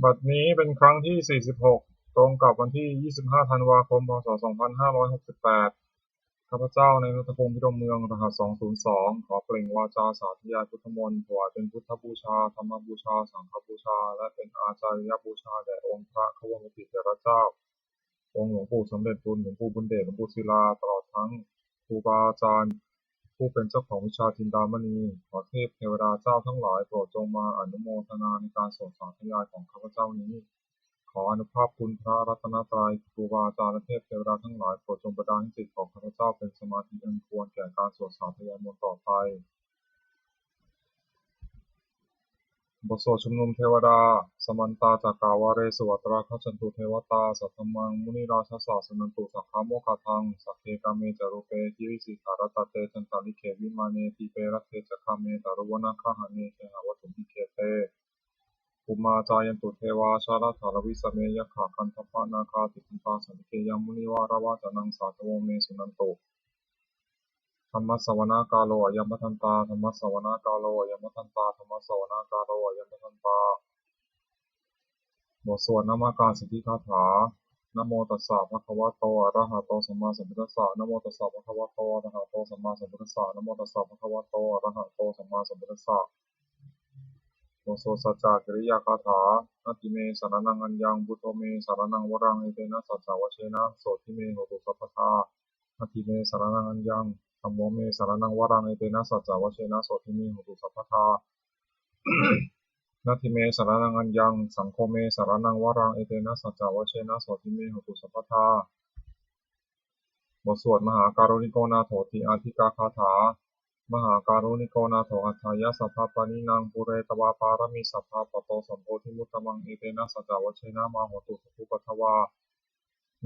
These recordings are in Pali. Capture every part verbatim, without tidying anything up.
บัดนี้เป็นครั้งที่ สี่สิบหก ตรงกับวันที่ ยี่สิบห้า ธันวาคม พ.ศ. สองพันห้าร้อยหกสิบแปด ข้าพเจ้า นายณัฐพงษ์ พิรมเมือง รหัส สองศูนย์สอง ขอเปล่งวาจาสาธยายพุทธมนต์ ถวายเป็นพุทธบูชา ธรรมบูชา สังฆบูชา และเป็นอาจาริยบูชาแด่องค์พระควัมปติเถระเจ้า องค์หลวงปู่สำเร็จบุญ หลวงปู่บุญเดช หลวงปู่ศิลา ตลอดทั้งครูบาอาจารย์ ผู้เป็นเจ้าของวิชาจินดามณี ขอเทพเทวดาเจ้าทั้งหลายโปรดจงมาอนุโมทนาในการสวดสาธยายของข้าพเจ้านี้ ขออานุภาพคุณพระรัตนตรัย ครูบาอาจารย์และเทพเทวดาทั้งหลายโปรดจงบันดาลให้จิตของข้าพเจ้าเป็นสมาธิอันควรแก่การสวดสาธยายมนต์ต่อไป บทสวดชุมนุมเทวดา Samantā cakkavāḷesu atrāgacchantu devatā, saddhammaṃ munirājassa suṇantu saggamokkhadaṃ. Sagge kāme ca rūpe girisikharataṭe cantalikkhe vimāne, dīpe raṭṭhe ca gāme taruvanagahane gehavatthumhi khette, bhummā cāyantu devā jalathalavisame yakkhagandhabbanāgā, tiṭṭhantā santike yaṃ munivaravacanaṃ sādhavo me suṇantu. Dhammassavanakālo ayam bhadantā. Dhammassavanakālo ayam bhadantā. Dhammassavanakālo ayam bhadantā. บทสวดนมการสิทธิคาถา Namo tassa bhagavato arahato sammāsambuddhassa. Namo tassa bhagavato arahato sammāsambuddhassa. Namo tassa bhagavato arahato sammāsambuddhassa. บทสวดสัจจกิริยาคาถา Natthi me saraṇaṃ aññaṃ, buddho me saraṇaṃ varaṃ, etena saccavajjena sotthi me hotu sabbadā. Natthi me saraṇaṃ aññaṃ, dhammo me saraṇaṃ varaṃ, etena saccavajjena sotthi me hotu sabbadā. Natthi me saraṇaṃ aññaṃ, saṅgho me saraṇaṃ varaṃ, etena saccavajjena sotthi me hotu sabbadā. บทสวดมหาการุณิโกนาโถติอาทิกาคาถา Mahākāruṇiko nātho atthāya sabbapāṇinaṃ, pūretvā pāramī sabbā patto sambodhimuttamaṃ, etena saccavajjena mā hontu sabbupaddavā.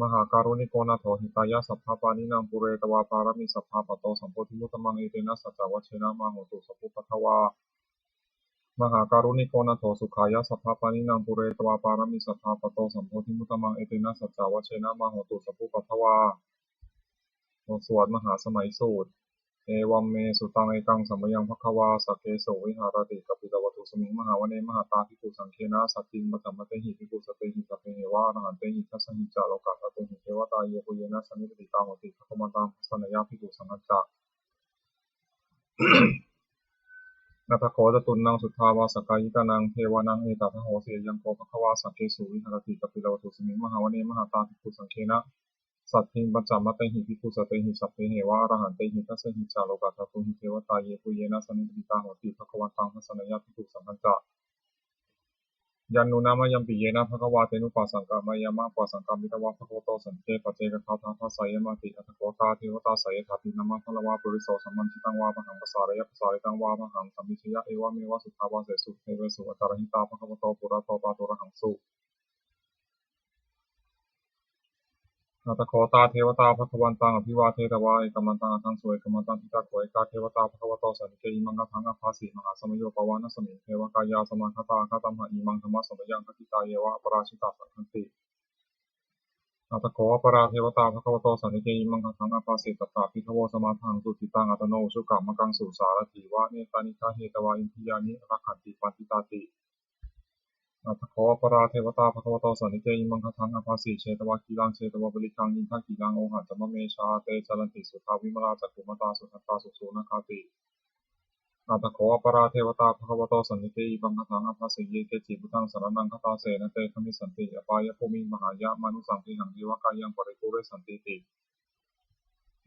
Mahākāruṇiko nātho hitāya sabbapāṇinaṃ, pūretvā pāramī sabbā patto sambodhimuttamaṃ, etena saccavajjena mā hontu sabbupaddavā. Mahākāruṇiko nātho sukhāya sabbapāṇinaṃ, pūretvā pāramī sabbā patto sambodhimuttamaṃ, etena saccavajjena mā hontu sabbupaddavā. บทสวดมหาสมัยสูตร Evaṃ me sutaṃ. Ekaṃ samayaṃ bhagavā sakkesu viharati kapilavatthusmiṃ mahāvane mahatā bhikkhusaṅghena saddhiṃ pañcamattehi bhikkhusatehi sabbeheva arahantehi. Dasahi ca lokadhātūhi devatā yebhuyyena sannipatitā honti bhagavantaṃ dassanāya bhikkhusaṅghañca. Atha kho catunnaṃ suddhāvāsakāyikānaṃ devānaṃ etadahosi: Ayaṃ kho bhagavā sakkesu viharati kapilavatthusmiṃ mahāvane mahatā bhikkhusaṅghena saddhiṃ pañcamattehi bhikkhusatehi sabbeheva arahantehi. Dasahi ca lokadhātūhi devatā yebhuyyena sannipatitā honti bhagavantaṃ dassanāya bhikkhusaṅghañca. Yannūna mayampi yena bhagavā tenupasaṅkameyyāma, upasaṅkamitvā bhagavato santike paccekagāthā bhāseyyāmāti. Atha kho tā devatā seyyathāpi nāma balavā puriso sammiñjitaṃ vā bāhaṃ pasāreyya, pasāritaṃ vā bāhaṃ sammiñjeyya, evameva suddhāvāsesu devesu antarahitā bhagavato purato pāturahaṃsu. Atha kho tā devatā bhagavantaṃ abhivādetvā ekamantaṃ aṭṭhaṃsu. Ekamantaṃ ṭhitā kho ekā devatā bhagavato santike imaṃ gāthaṃ abhāsi: Mahāsamayo pavanasmiṃ, devakāyā samāgatā; āgatamha imaṃ dhammasamayaṃ, dakkhitāyeva aparājitasaṅghanti. Atha kho aparā devatā bhagavato santike imaṃ gāthaṃ abhāsi: Tatra bhikkhavo samādahaṃsu, cittaṃ attano ujukamakaṃsu; sārathīva nettāni gahetvā, indriyāni rakkhanti paṇḍitāti. Atha kho aparā devatā bhagavato santike imaṃ gāthaṃ abhāsi: Chetvā khīlaṃ chetvā palighaṃ, indakhīlaṃ ohaccamanejā; te caranti suddhā vimalā, cakkhumatā sudantā susunāgāti. Atha kho aparā devatā bhagavato santike imaṃ gāthaṃ abhāsi: Ye keci buddhaṃ saraṇaṃ gatāse, na te gamissanti apāyabhūmiṃ; pahāya mānusaṃ dehaṃ, devakāyaṃ paripūressantīti.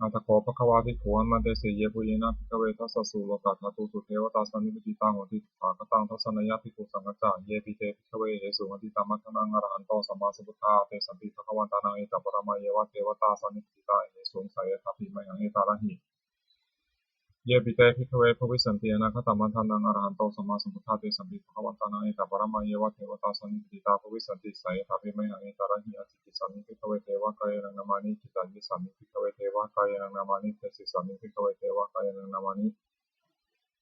Atha kho bhagavā bhikkhū āmantesi: Yebhuyyena bhikkhave dasasu lokadhātūsu devatā sannipatitā honti tathāgataṃ dassanāya bhikkhusaṅghañca. Yepi te bhikkhave ahesuṃ atītamaddhānaṃ arahanto sammāsambuddhā, tesampi bhagavantānaṃ etaparamāyeva devatā sannipatitā ahesuṃ, seyyathāpi mayhaṃ etarahi. Yepi te bhikkhave bhavissanti anāgatamaddhānaṃ arahanto sammāsambuddhā, tesampi bhagavantānaṃ etaparamāyeva devatā sannipatitā bhavissanti, seyyathāpi mayhaṃ etarahi. Ācikkhissāmi bhikkhave devakāyānaṃ nāmāni; kittayissāmi bhikkhave devakāyānaṃ nāmāni; desissāmi bhikkhave devakāyānaṃ nāmāni.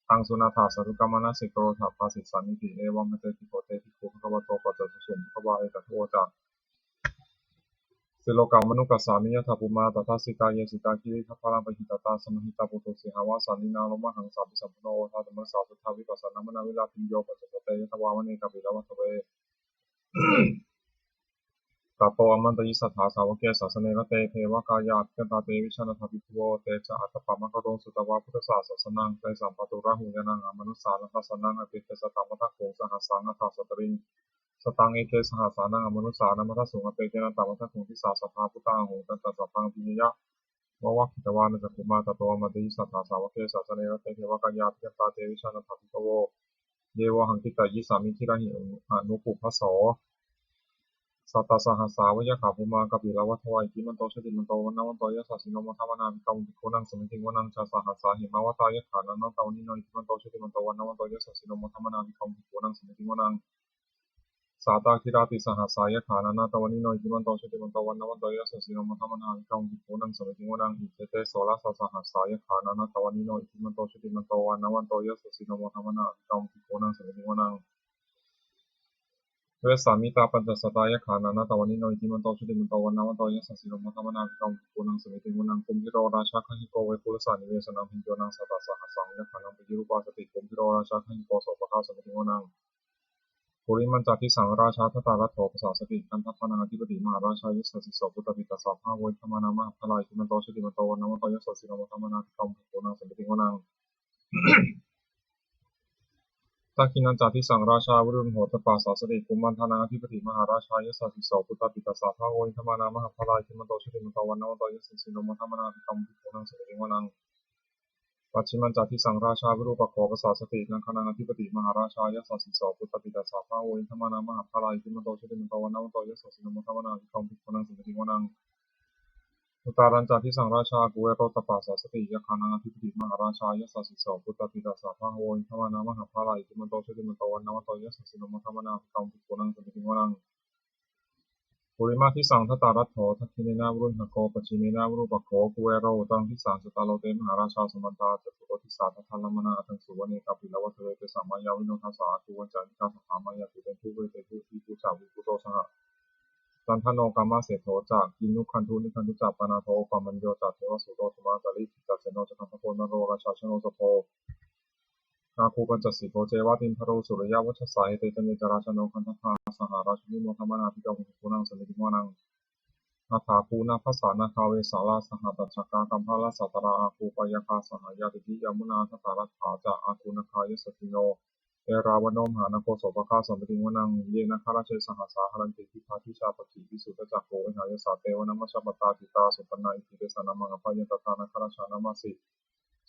Taṃ suṇātha sādhukaṃ manasikarotha bhāsissāmīti. Evaṃ bhanteti kho te bhikkhū bhagavato paccassosuṃ. Bhagavā etadavoca: Silokamanukassāmi, yattha bhummā tadassitā; ye sitā girigabbharaṃ, pahitattā samāhitā. Puthū sīhāva sallīnā, lomahaṃsābhisambhuno; odātamanasā suddhā, vippasannamanāvilā. Bhiyyo pañcasate ñatvā, vane kāpilavatthave; Tato āmantayi satthā sāvake sāsane rate devakāyā abhikkantā te vijānātha bhikkhavo. Te ca ātappamakaruṃ sutvā buddhassa sāsanaṃ. Tesaṃ pāturahu ñāṇaṃ amanussāna dassanaṃ. Appeke satamaddakkhuṃ sahassaṃ atha sattariṃ. Sataṃ eke sahassānaṃ amanussānamaddasuṃ. Appekenantamaddakkhuṃ disā sabbā phuṭā ahuṃ. Tañca sabbaṃ abhiññāya vavakkhitvāna cakkhumā. Tato āmantayi satthā sāvake sāsane rate devakāyā abhikkantā te vijānātha bhikkhavo. Ye vohaṃ kittayissāmi girāhi anupubbaso. Sattasahassā va yakkhā bhummā kāpilavatthavā iddhimanto jutimanto vaṇṇavanto yasassino modamānā abhikkāmuṃ bhikkhūnaṃ samitiṃ vanaṃ. Chasahassā hemavatā yakkhā nānattavaṇṇino iddhimanto jutimanto vaṇṇavanto yasassino modamānā abhikkāmuṃ bhikkhūnaṃ samitiṃ vanaṃ. Sātāgirā tisahassā yakkhā nānattavaṇṇino iddhimanto jutimanto vaṇṇavanto yasassino modamānā abhikkāmuṃ bhikkhūnaṃ samitiṃ vanaṃ. Iccete soḷasasahassā yakkhā nānattavaṇṇino iddhimanto jutimanto vaṇṇavanto yasassino modamānā abhikkāmuṃ bhikkhūnaṃ samitiṃ vanaṃ. Vessāmittā pañcasatā yakkhā nānattavaṇṇino iddhimanto jutimanto vaṇṇavanto yasassino modamānā abhikkāmuṃ bhikkhūnaṃ samitiṃ vanaṃ. Kumbhīro rājagahiko vepullassa nivesanaṃ bhiyyo naṃ satasahassaṃ yakkhānaṃ payirupāsati. Kumbhīro rājagahiko sopāga samitiṃ vanaṃ. Purimañca disaṃ rājā dhataraṭṭho pasāsati gandhabbānaṃ ādhipati mahārājā yasassi so. Puttāpi tassa bahavo indanāmā mahabbalā iddhimanto jutimanto vaṇṇavanto yasassino modamānā abhikkāmuṃ bhikkhūnaṃ samitiṃ vanaṃ. Dakkhiṇañca disaṃ rājā virūḷho tappasāsati kumbhaṇḍānaṃ ādhipati mahārājā yasassi so. Puttāpi tassa bahavo indanāmā mahabbalā iddhimanto jutimanto vaṇṇavanto yasassino modamānā abhikkāmuṃ bhikkhūnaṃ samitiṃ vanaṃ. Pacchimañca disaṃ rājā virūpakkho pasāsati nāgānaṃ ādhipati mahārājā yasassi so. Puttāpi tassa bahavo indanāmā mahabbalā iddhimanto jutimanto vaṇṇavanto yasassino modamānā abhikkāmuṃ bhikkhūnaṃ samitiṃ vanaṃ. Uttarañca disaṃ rājā kuvero tappasāsati yakkhānaṃ ādhipati mahārājā yasassi so. Puttāpi tassa bahavo indanāmā mahabbalā iddhimanto jutimanto vaṇṇavanto yasassino modamānā abhikkāmuṃ bhikkhūnaṃ samitiṃ vanaṃ. Purimadisaṃ dhataraṭṭho dakkhiṇena virūḷhako pacchimena virūpakkho kuvero uttaraṃ disaṃ. Cattāro te mahārājā samantā caturo disā daddallamānā aṭṭhaṃsu vane kāpilavatthave. Tesaṃ māyāvino dāsā āgū vañcanikā saṭhā māyā kuṭeṇḍu veṭeṇḍu viṭū ca viṭuṭo saha candano kāmaseṭṭho ca kinnughaṇḍu nighaṇḍu ca panādo opamañño ca devasūto sūmā sālī cittaseno ca gandhabbo naḷo rājā janosabho āgū pañcasikho ceva timbarū suriyavacchasā. Ete caññe ca rājāno gandhabbā saha rājubhi modamānā abhikkāmuṃ bhikkhūnaṃ samitiṃ vanaṃ. Athāgū nābhasā nāgā vesālā sahatacchakā kambalassatarā āgū pāyāgā saha ñātibhi yāmunā dhataraṭṭhā ca āgū nāgā yasassino. Erāvaṇo mahānāgo sopāga samitiṃ vanaṃ. Ye nāgarāje sahasā haranti dibbā dijā pakkhi visuddhacakkhū vehāyasā te vanamajjhapattā. Citrā supaṇṇā iti tesa nāmaṃ. Abhayantadā nāgarājānamāsi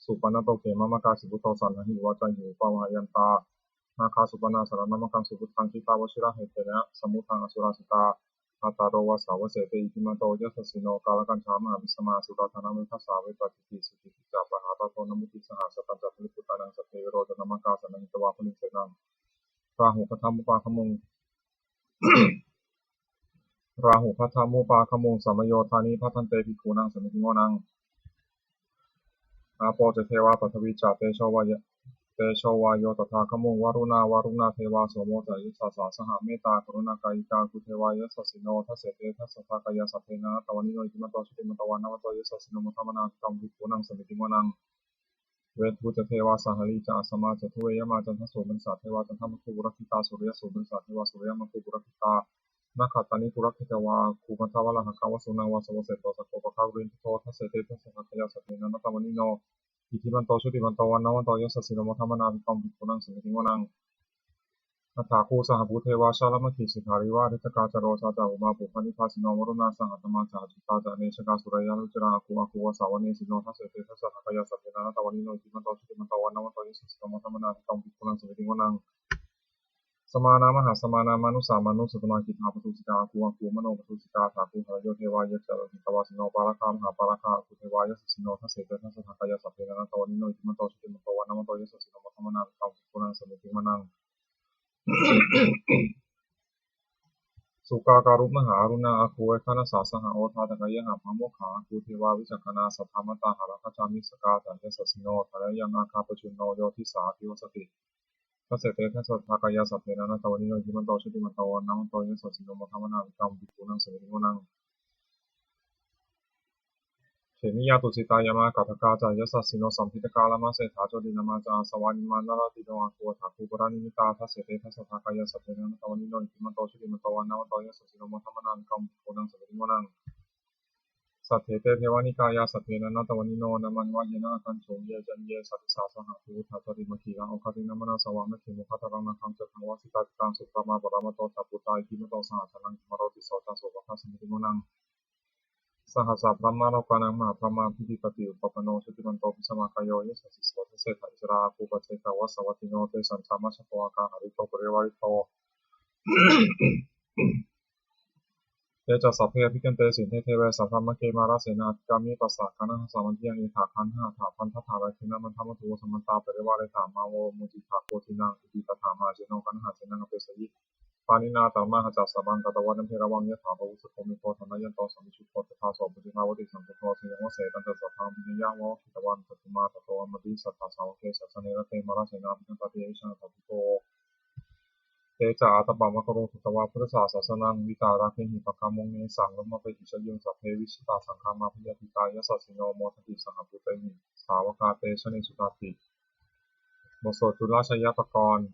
supaṇṇato khemamakāsi buddho. Saṇhāhi vācāhi upavhayantā nāgā supaṇṇā saraṇamakaṃsu buddhaṃ. Jitā vajirahatthena samuddaṃ asurā sitā. Bhātaro vāsavassete iddhimanto yasassino. Kālakañjā mahābhismā asurā dānaveghasā. Vepacitti sucitti ca pahārādo namucī saha. Satañca baliputtānaṃ sabbe verocanāmakā. Sannayhitvā baliṃ senaṃ rāhubhaddamupāgamuṃ rāhubhaddamupāgamuṃ. Samayodāni bhaddante bhikkhūnaṃ samitiṃ vanaṃ. Āpo ca devā pathavī ca tejo vāya tejo vāyo tadāgamuṃ. Varuṇā vāruṇā devā somo ca yasasā saha. Mettākaruṇākāyikā āgū devā yasassino. Dasete dasadhā kāyā sabbe nānattavaṇṇino iddhimanto jutimanto vaṇṇavanto yasassino modamānā abhikkāmuṃ bhikkhūnaṃ samitiṃ vanaṃ. Veṇḍū ca devā sahalī ca asamā ca duve yamā. Candassūpanisā devā candamāgū purakkhitā. Suriyassūpanisā devā suriyamāgū purakkhitā. Nakkhattāni purakkhitvā āgū mandavalāhakā. Vasūnaṃ vāsavo seṭṭho sakkopāga kuṭeṇḍuto. Dasete dasadhā kāyā sabbe nānattavaṇṇino iddhimanto jutimanto vaṇṇavanto yasassino modamānā abhikkāmuṃ bhikkhūnaṃ samitiṃ vanaṃ. Athāgū sahabhū devā jalamaggisikhāriva. Ariṭṭhakā ca rojā ca umāpupphanibhāsino. Varuṇā sahadhammā ca accutā ca anejakā. Sūleyyarucirā āgū āgū vāsavanesino. Dasete dasadhā kāyā sabbe nānattavaṇṇino iddhimanto jutimanto vaṇṇavanto yasassino modamānā abhikkāmuṃ bhikkhūnaṃ samitiṃ vanaṃ. Samānā mahāsamānā mānusā mānusuttamā. Khiḍḍāpadūsikā āgū āgū manopadūsikā. Athāgū harayo devā ye ca lohitavāsino. Pāragā mahāpāragā āgū devā yasassino. Dasete dasadhā kāyā sabbe nānattavaṇṇino iddhimanto jutimanto vaṇṇavanto yasassino modamānā abhikkāmuṃ bhikkhūnaṃ samitiṃ vanaṃ. Sukkā karumhā aruṇā āgū veghanasā saha. Odātagayhā pāmokkhā āgū devā vicakkhaṇā. Sadāmattā hāragajā missakā ca yasassino. Thanayaṃ āga pajjunno yo disā abhivassati. Dasete dasadhā kāyā sabbe nānattavaṇṇino iddhimanto jutimanto vaṇṇavanto yasassino modamānā abhikkāmuṃ bhikkhūnaṃ samitiṃ vanaṃ. Khemiyā tusitā yāmā kaṭṭhakā ca yasassino, lambitakā lāmaseṭṭhā jotināmā ca āsavā, nimmānaratino āgū athāgū paranimmitā. Dasete dasadhā kāyā sabbe nānattavaṇṇino, iddhimanto jutimanto vaṇṇavanto yasassino, modamānā abhikkāmuṃ bhikkhūnaṃ samitiṃ vanaṃ. Saṭṭhete devanikāyā sabbe nānattavaṇṇino, nāmanvayena āgañchuṃ ye caññe sadisā saha. Pavutthajātimakkhīlā oghatiṇṇamanāsavā, dakkhemoghataraṃ nāgaṃ candaṃva asitātitaṃ. Subrahmā paramatto ca puttā iddhimato saha, sanaṅkumāro tisso ca sopāga samitiṃ vanaṃ. Sahassabrahmalokānaṃ mahābrahmābhitiṭṭhati, upapanno jutimanto bhismākāyo yasassi so. Dasettha issarā āgū paccekavasavattino, tesañca majjhato āga hārito parivārito. Te ca sabbe abhikkante sinde deve sabrahmake, mārasenā abhikkāmi passa kaṇhassa mandiyaṃ. Etha gaṇhatha bandhatha rāgena bandhamatthu vo, samantā parivāretha mā vo muñcittha koci naṃ. Iti tattha mahāseno kaṇhasenaṃ apesayi, pāṇinā talamāhacca sabbaṃ katvāna bheravaṃ. Yathā pāvussako megho thanayanto savijjuko, tadā so paccudāvatti saṅkuddho asayaṃvase. Tañca sabbaṃ abhiññāya vavakkhitvāna cakkhumā, tato āmantayi satthā sāvake sāsane rate. Mārasenā abhikkantā te vijānātha bhikkhavo, te ca ātappamakaruṃ sutvā buddhassa sāsanaṃ. Vītarāgehi pakkāmuṃ nesaṃ lomampi iñjayuṃ, sabbe vijitasaṅgāmā bhayātītā yasassino, modanti saha bhūtehi sāvakā te janesutāti. บทสวดจุลชัยปกรณ์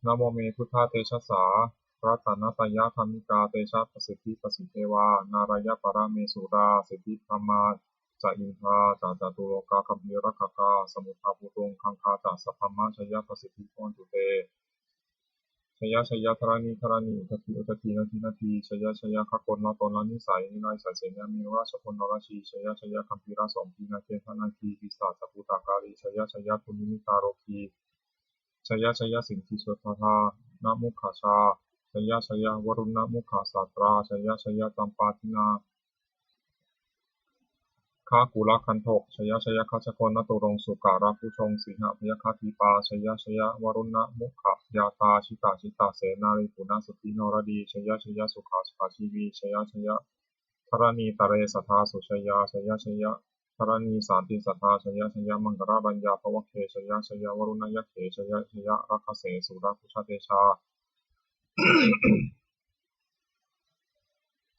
Namo me buddhatejasā ratanattayadhammikā, tejapasiddhi pasīdevā nārāyaparamesurā. Siddhibrahmā ca indā ca catulokā gambhīrakkhakā, samuddā bhūtuṃ gaṅgā ca sabrahmajayapasiddhi bhavantu te. Jaya jaya dharaṇi dharaṇī udadhi udadhī nadi nadī, jaya jaya gaganaṭṭhānanisai nirayasai senamerurājabala narajī, jaya jaya gambhīrasombhī nāgendanāgī pisācabhūtakālī, jaya jaya dunnimittarogī, jaya jaya siddhisundarānamukhajā, jaya jaya varuṇṇamukhasātrā, jaya jaya campādināgakulaṅgā jaya jaya gajaganaturūṃ sukarabhujaṅ sīhabyagghadīpā, jaya jaya varuṇṇamukhayātrā jita jita senārī punasuddhinaradī, jaya jaya sukhā sukhā jīvī, jaya jaya dharaṇītale sadā sujayā, jaya jaya dharaṇī santi sadā, jaya jaya maṅkararāññā bhavagge, jaya jaya varuṇṇayakkhe, jaya jaya rakkhase surabhujatejā,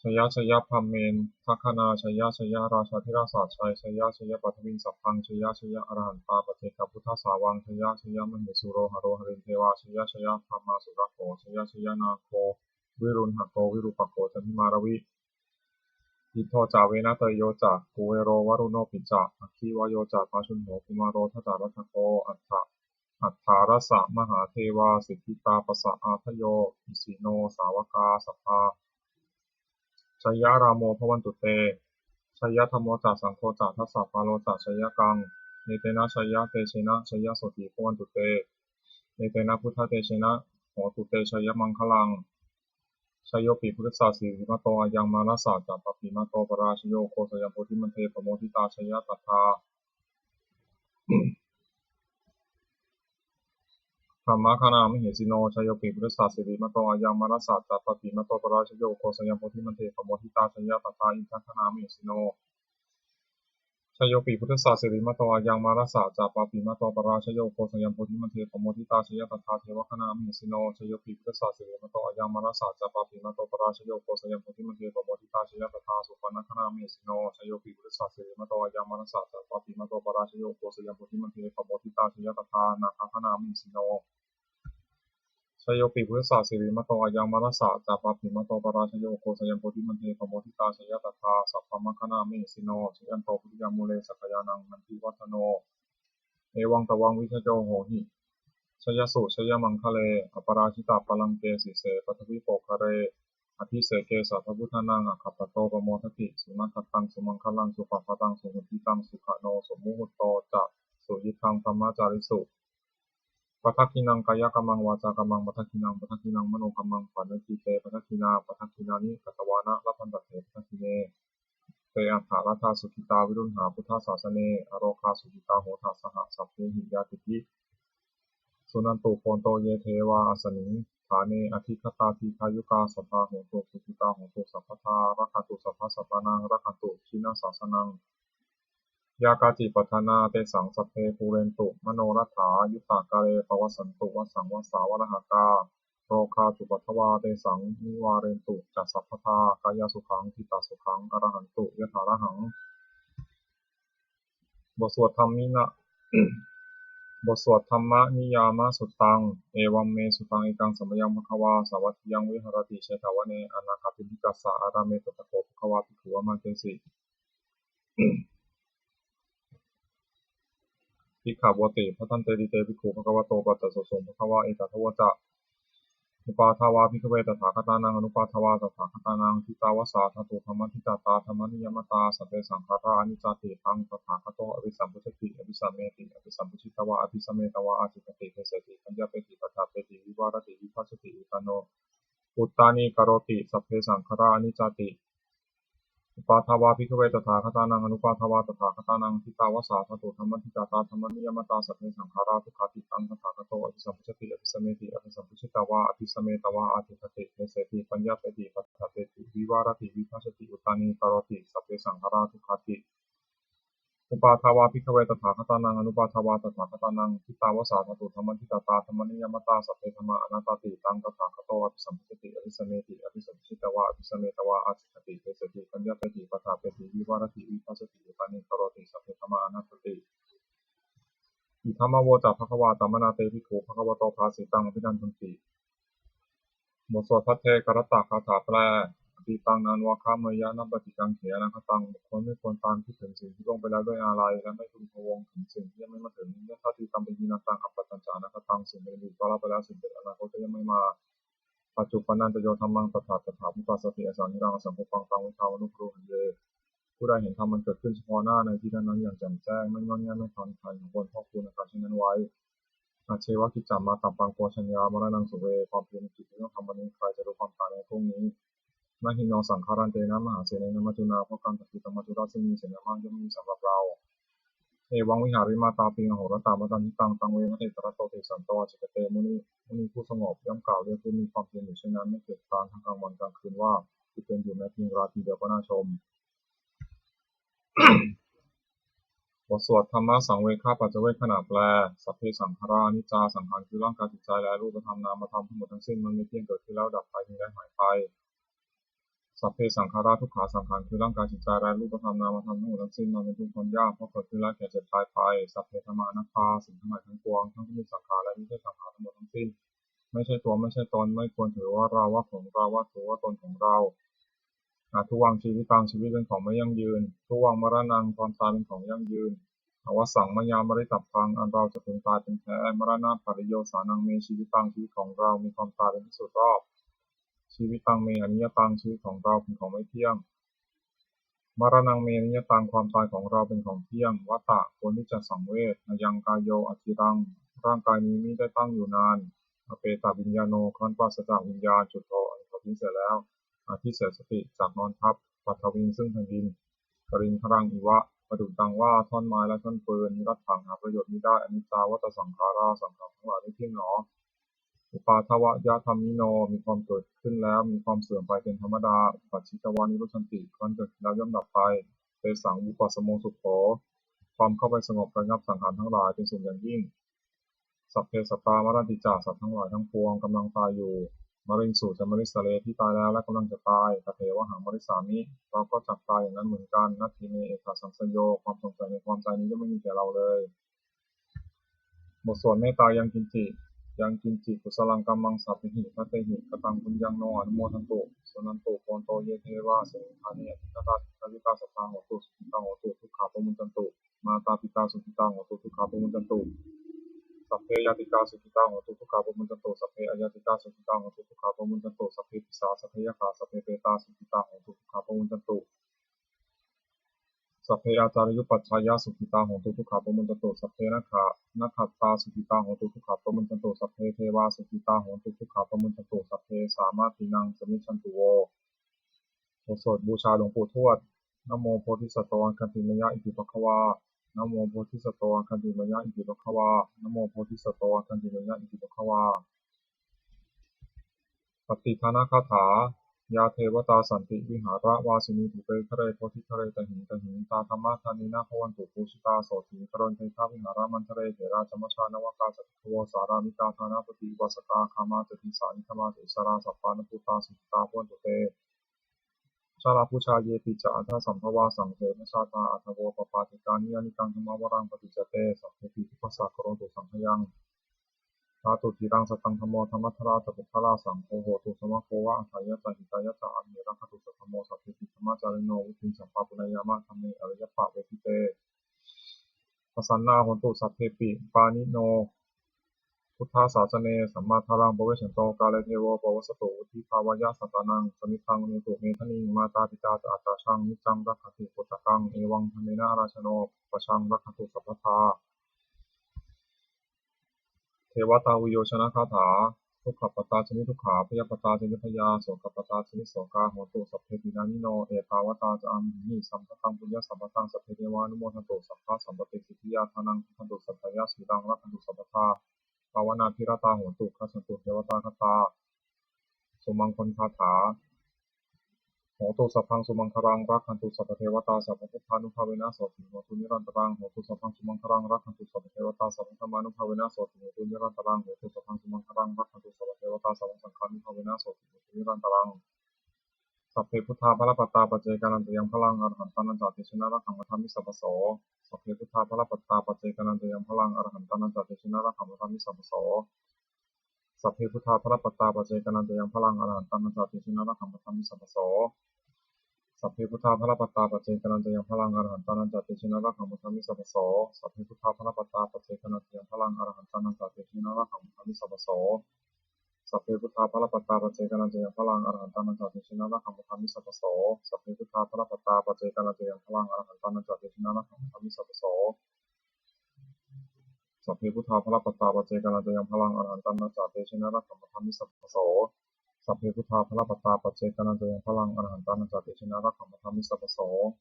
jaya jaya brahmendagaṇā, jaya jaya rājādhirājasājjai, jaya jaya paṭhaviṃ sabbaṃ, jaya jaya arahantā paccekabuddhasāvaṃ, jaya jaya mahesuro haro harindevā, jaya jaya brahmā surakkho, jaya jaya nāgo viruḷhako virūpakkho candimā ravi. Indo ca venateyyo ca kuvero varuṇopi ca, aggi vāyo ca pājuṇho kumāro dhataraṭṭhako. Atha aṭṭhārasa mahādevā siddhitāpasa-ādayo, isino sāvakā sabbā jayarāmo bhavantu te. Jayadhammo ca saṅgho ca dasapālo ca jayakaṃ. Etena jayatejena jayasotthī bhavantu te. Etena buddhatejena hotu te jayamaṅgalaṃ. Jayopi buddhassa sirīmato ayaṃ, mārassa ca pāpimato parājayo, ugghosayaṃ bodhimaṇḍe pamoditā, jaya tadā brahmagaṇā mahesino. Jayopi buddhassa sirīmato ayaṃ, mārassa ca pāpimato parājayo, ugghosayaṃ bodhimaṇḍe pamoditā, jaya tadā indagaṇā mahesino. Jayopi buddhassa sirīmato ayaṃ, mārassa ca pāpimato parājayo, ugghosayaṃ bodhimaṇḍe pamoditā, jaya tadā devagaṇā mahesino. Jayopi buddhassa sirīmato ayaṃ, mārassa ca pāpimato parājayo, ugghosayaṃ bodhimaṇḍe pamoditā, jaya tadā supaṇṇagaṇā mahesino. Jayopi buddhassa sirīmato ayaṃ, mārassa ca pāpimato parājayo, ugghosayaṃ bodhimaṇḍe pamoditā, jaya tadā nāgagaṇā mahesino. Jayopi buddhassa sirīmato ayaṃ, mārassa ca pāpimato parājayo, ugghosayaṃ bodhimaṇḍe pamoditā, jaya tadā sabrahmagaṇā mahesino. Jayanto bodhiyā mūle sakyānaṃ nandivaḍḍhano, evaṃ tvaṃ vijayo hohi jayassu jayamaṅgale. Aparājitapallaṅke sīse paṭhavipokkhare, abhiseke sabbabuddhānaṃ aggappatto pamodati. Sunakkhattaṃ sumaṅgalaṃ supabhātaṃ suhuṭṭhitaṃ, sukhaṇo sumuhutto ca suyiṭṭhaṃ brahmacārisu. Padakkhiṇaṃ kāyakammaṃ vācākammaṃ padakkhiṇaṃ, padakkhiṇaṃ manokammaṃ paṇidhī te padakkhiṇā. Padakkhiṇāni katvāna labhantatthe padakkhiṇe. Te atthaladdhā sukhitā viruḷhā buddhasāsane, arogā sukhitā hotha saha sabbehi ñātibhi. Suṇantu bhonto ye devā asmiṃ ṭhāne adhigatā, dīghāyukā sadā hontu sukhitā hontu sabbadā. Rakkhantu sabbasattānaṃ rakkhantu jinasāsanaṃ. Yā kāci patthanā tesaṃ sabbe pūrentu manorathā. Yuttakāle pavassantu vassaṃ vassā valāhakā. Rogā cupaddavā tesaṃ nivārentu ca sabbadā. Kāyasukhaṃ cittisukhaṃ arahantu yathārahaṃ. บทสวดธรรมนินะ บทสวดธรรมนิยามสุตตัง Evaṃ me sutaṃ. Ekaṃ samayaṃ bhagavā sāvatthiyaṃ viharati jetavane anāthapiṇḍikassa ārāme. Tatra kho bhagavā bhikkhū āmantesi: Bhikkhavo te bhadanteti te bhikkhū bhagavato paccassosuṃ. Bhagavā etadavoca: Uppādā vā bhikkhave tathāgatānaṃ anuppādā vā tathāgatānaṃ, ṭhitā va sā dhātu dhammaṭṭhitatā dhammaniyāmatā, sabbe saṅkhārā aniccāti. Taṃ tathāgato abhisambujjhati abhisameti, abhisambujjhitvā abhisametvā ācikkhati deseti paññapeti paṭṭhapeti vivarati vibhajati uttāno uttānīkaroti: sabbe saṅkhārā aniccāti. Uppādā vā bhikkhave tathāgatānaṃ anuppādā vā tathāgatānaṃ, ṭhitā va sā dhātu dhammaṭṭhitatā dhammaniyāmatā, sabbe saṅkhārā dukkhāti. Taṃ tathāgato abhisambujjhati abhisameti, abhisambujjhitvā abhisametvā ācikkhati deseti paññapeti paṭṭhapeti vivarati vibhajati uttānīkaroti: sabbe saṅkhārā dukkhāti. Uppādā vā bhikkhave tathāgatānaṃ anuppādā vā tathāgatānaṃ, ṭhitā va sā dhātu dhammaṭṭhitatā dhammaniyāmatā, sabbe dhammā anattāti. Taṃ tathāgato abhisambujjhati abhisameti, abhisambujjhitvā abhisametvā ācikkhati deseti paññapeti paṭṭhapeti vivarati vibhajati uttānīkaroti: sabbe dhammā anattāti. Idamavoca bhagavā. Attamanā te bhikkhū bhagavato bhāsitaṃ abhinandanti. บทสวดภัทเทกรัตตคาถาแปล Atītaṃ nānvāgameyya nappaṭikaṅkhe anāgataṃ. บุคคลไม่ควรตามคิดถึงสิ่งที่ล่วงไปแล้วด้วยอาลัย และไม่พึงพะวงถึงสิ่งที่ยังไม่มาถึง Yadatītampahīnantaṃ appattañca anāgataṃ. สิ่งเป็นอดีตก็ละไปแล้ว สิ่งเป็นอนาคตก็ยังไม่มา Paccuppannañca yo dhammaṃ tattha tattha bhubbissati asaṃhiraṃ asaṅkuppaṃ taṃ viddhā manubrūhaye. ผู้ใดเห็นธรรมอันเกิดขึ้นเฉพาะหน้าในที่นั้นๆอย่างแจ่มแจ้ง ไม่ง่อนแง่นไม่คลอนแคลน เขาควรพอกพูนอาการเช่นนั้นไว้ Ajjeva kiccamātappaṃ ko jaññā maraṇaṃ suve. ความเพียรเป็นกิจที่ต้องทำวันนี้ ใครจะรู้ความตายในพรุ่งนี้ Na hi no saṅgarantena mahāsenena maccunā. เพราะการผัดเพี้ยนกับมัจจุราชซึ่งมีเสนามาก ย่อมไม่มีสำหรับเรา Evaṃvihārimātāpiṃ ahorattamatanditaṃ, taṃ ve bhaddekarattoti santo ācikkhate muni. มุนีผู้สงบย่อมกล่าวเรียกผู้มีความเพียรอยู่เช่นนั้น ไม่เกียจคร้านทั้งกลางวันกลางคืนว่า คือเป็นอยู่แม้เพียงราตรีเดียวก็น่าชม บทสวดธรรมสังเวคปัจจเวกขณะแปล Sabbe saṅkhārā aniccā. สังขารคือร่างกายจิตใจและรูปธรรมนามธรรมทั้งหมดทั้งสิ้น มันไม่เที่ยง เกิดขึ้นแล้วดับไป มีและหายไป Sabbe saṅkhārā dukkhā. สังขารคือร่างกายจิตใจและรูปธรรมนามธรรมทั้งหมดทั้งสิ้น มันเป็นทุกข์ทนยาก เพราะเกิดขึ้นแล้วแก่เจ็บตายไป Sabbe dhammā anattā. สิ่งทั้งหลายทั้งปวง ทั้งที่เป็นสังขารและมิใช่สังขารทั้งหมดทั้งสิ้น ไม่ใช่ตัวไม่ใช่ตน ไม่ควรถือว่าเราว่าของเรา ว่าตัวว่าตนของเรา Adhuvaṃ jīvitaṃ. ชีวิตเป็นของไม่ยั่งยืน Dhuvaṃ maraṇaṃ. ความตายเป็นของยั่งยืน Avassaṃ mayā maritabbaṃ. อันเราจะพึงตายเป็นแท้ Maraṇapariyosānaṃ me jīvitaṃ. ชีวิตของเรามีความตายเป็นที่สุดรอบ Jīvitaṃ me aniyataṃ. ชีวิตของเราเป็นของไม่เที่ยง Maraṇaṃ me aniyataṃ. ความตายของเราเป็นของเที่ยง Vata. ควรที่จะสังเวช Ayaṃ kāyo aciraṃ. ร่างกายนี้มิได้ตั้งอยู่นาน Apetaviññāṇo. ครั้นปราศจากวิญญาณ Chuḍḍho. อันเขาทิ้งเสียแล้ว Adhisessati. จักนอนทับ Paṭhaviṃ. ซึ่งแผ่นดิน Kaliṅgaraṃ iva. ประดุจดังว่าท่อนไม้และท่อนฟืน Niratthaṃ. หาประโยชน์มิได้ Aniccā vata saṅkhārā. สังขารทั้งหลายไม่เที่ยงหนอ Uppādavayadhammino. มีความเกิดขึ้นแล้วมีความเสื่อมไปเป็นธรรมดา Uppajjitvā nirujjhanti. ครั้นเกิดขึ้นแล้วย่อมดับไป Tesaṃ vūpasamo sukho. ความเข้าไปสงบระงับสังขารทั้งหลายเป็นสุขอย่างยิ่ง Sabbe sattā maranti ca. สัตว์ทั้งหลายทั้งปวงกำลังตายอยู่ Mariṃsu ca marissare. ที่ตายแล้วและกำลังจะตาย Tathevāhaṃ marissāmi. เราก็จักตายอย่างนั้นเหมือนกัน Natthi me ettha saṃsayo. ความสงสัยในความตายนี้ย่อมไม่มีแก่เราเลย บทสวดเมตตา Yaṅkiñci. Yaṅkiñci kusalaṃ kammaṃ sabbehi katehi kataṃ puññaṃ no anumodantu, suṇantu bhonto ye devā asmiṃ ṭhāne adhigatā, dīghāyukā sadā hontu, sukhitā hontu, dukkhā pamuñcantu. Mātāpitā sukhitā hontu, dukkhā pamuñcantu. Sabbe ñātikā sukhitā hontu, dukkhā pamuñcantu. Sabbe aññātikā sukhitā hontu, dukkhā pamuñcantu. Sabbe pisā sabbe yakkhā sabbe petā sukhitā hontu, dukkhā pamuñcantu. Sabbe ācariyupajjhāyā sukhitā hontu, dukkhā pamuñcantu. Sabbe nakkha- nakkhattā sukhitā hontu, dukkhā pamuñcantu. Sabbe devā sukhitā hontu, dukkhā pamuñcantu. Sabbe sampattīnaṃ samijjhantu vo. บทสวดบูชาหลวงปู่ทวด Namo bodhisatto āgantimāya iti bhagavā. Namo bodhisatto āgantimāya iti bhagavā. Namo bodhisatto āgantimāya iti bhagavā. Pattidānagāthā. Yā devatā santi vihāravāsinī, thūpe ghare bodhighare tahiṃ tahiṃ, tā dhammadānena bhavantu pūjitā, sotthiṃ karontedha vihāramaṇḍale. Therā ca majjhā navakā ca bhikkhavo, sārāmikā dānapatī upāsakā, gāmā ca desā nigamā ca issarā, sappāṇabhūtā sukhitā bhavantu te. jalābujā yepi ca aṇḍasambhavā, saṃsedajātā athavopapātikā, niyyānikaṃ dhammavaraṃ paṭicca te, sabbepi dukkhassa karontu saṅkhayaṃ. Ṭhātu dhīraṃ sattaṃ dhammo dhammaddharā ca puggalā, saṅgho hotu samaggo va atthāya ca hitāya ca. Amhe rakkhatu saddhammo sabbepi dhammacārino, vuḍḍhiṃ sampāpuṇeyyāma dhamme ariyappavedite. Pasannā hontu sabbepi pāṇino buddhasāsane, sammā dhāraṃ pavecchanto kāle devo pavassatu, vuḍḍhibhāvāya sattānaṃ samiddhaṃ netu medaniṃ. Mātā pitā ca atrajaṃ niccaṃ rakkhanti puttakaṃ, evaṃ dhammena rājāno pajaṃ rakkhantu sabbadā. Devatāuyyojanagāthā. Dukkhappattā ca niddukkhā, bhayappattā ca nibbhayā, sokappattā ca nissokā, hontu sabbepi pāṇino. Ettāvatā ca amhehi sambhataṃ puññasampadaṃ, sabbe devānumodantu sabbasampattisiddhiyā. Dānaṃ dadantu saddhāya, sīlaṃ rakkhantu sabbadā, bhāvanābhiratā hontu, gacchantu devatāgatā. Sumaṅgalagāthā. Hotu sabbaṃ sumaṅgalaṃ, rakkhantu sabbadevatā, sabbabuddhānubhāvena sotthī hontu nirantaraṃ. Hotu sabbaṃ sumaṅgalaṃ, rakkhantu sabbadevatā, sabbadhammānubhāvena sotthī hontu nirantaraṃ. Hotu sabbaṃ sumaṅgalaṃ, rakkhantu sabbadevatā, sabbasaṅghānubhāvena sotthī hontu nirantaraṃ. Sabbe buddhā balappattā, paccekānañca yaṃ balaṃ, arahantānañca tejena, rakkhaṃ bandhāmi sabbaso. Sabbe buddhā balappattā, paccekānañca yaṃ balaṃ, arahantānañca tejena, rakkhaṃ bandhāmi sabbaso. Sabbe buddhā balappattā, paccekānañca yaṃ balaṃ, arahantānañca tejena, rakkhaṃ bandhāmi sabbaso. Sabbe buddhā balappattā, paccekānañca yaṃ balaṃ, arahantānañca tejena, rakkhaṃ bandhāmi sabbaso. Sabbe buddhā balappattā, paccekānañca yaṃ balaṃ, arahantānañca tejena, rakkhaṃ bandhāmi sabbaso. Sabbe buddhā balappattā, paccekānañca yaṃ balaṃ, arahantānañca tejena, rakkhaṃ bandhāmi sabbaso. Sabbe buddhā balappattā, paccekānañca yaṃ balaṃ, arahantānañca tejena, rakkhaṃ bandhāmi sabbaso. Sabbe buddhā balappattā, paccekānañca yaṃ balaṃ, arahantānañca tejena, rakkhaṃ bandhāmi sabbaso. Sabbe buddhā balappattā, paccekānañca yaṃ balaṃ, arahantānañca tejena, rakkhaṃ bandhāmi sabbaso.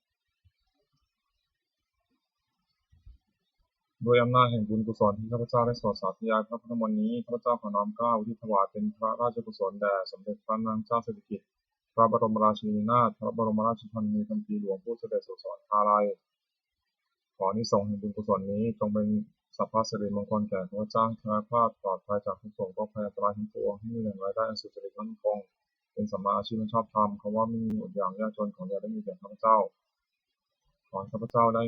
ด้วยอำนาจแห่งบุญกุศลที่ข้าพเจ้าได้สวดสาธยายพระพุทธมนต์นี้ ข้าพเจ้าขอน้อมเกล้าอุทิศถวายเป็นพระราชกุศลแด่สมเด็จพระนางเจ้าสิริกิติ์ พระบรมราชินีนาถ พระบรมราชชนนีพันปีหลวง ผู้เสด็จสู่สวรรคาลัย ขออานิสงส์แห่งบุญกุศลนี้จงเป็นสัพพสิริมงคลแก่ข้าพเจ้า ให้แคล้วคลาดปลอดภัยจากทุกข์โศกโรคภัยอันตรายทั้งปวง ให้มีแหล่งรายได้อันสุจริตมั่นคง เป็นสัมมาอาชีพอันชอบธรรม คำว่าไม่มีอดอยากยากจนของอย่าได้มีแก่ข้าพเจ้า ขอให้ข้าพเจ้าได้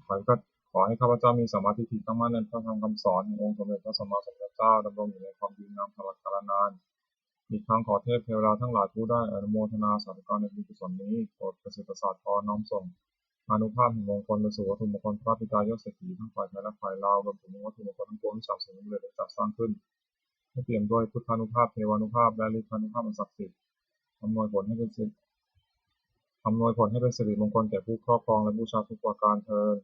ขอให้ข้า ขอให้ข้าพเจ้ามีสัมมาทิฏฐิตั้งมั่นในพระธรรมคำสอนแห่งองค์สมเด็จพระสัมมาสัมพุทธเจ้า ดำรงอยู่ในความดีงามตลอดกาลนาน อีกทั้งขอเทพเทวดาทั้งหลายผู้ได้อนุโมทนาสาธุการในบุญกุศลนี้ โปรดประสิทธิ์ประสาทพรน้อมส่งอานุภาพแห่งมงคลไปสู่วัตถุมงคลพระปิดายอดเศรษฐีทั้งฝ่ายไทยและฝ่ายลาว รวมถึงวัตถุมงคลทั้งปวงที่สามสำเร็จและจัดสร้างขึ้น ให้เปี่ยมด้วยพุทธานุภาพ เทวานุภาพ และฤทธานุภาพอันศักดิ์สิทธิ์ อำนวยผลให้เป็นสิริ อำนวยผลให้เป็นสิริมงคลแก่ผู้ครอบครองและบูชาทุกประการเทอญ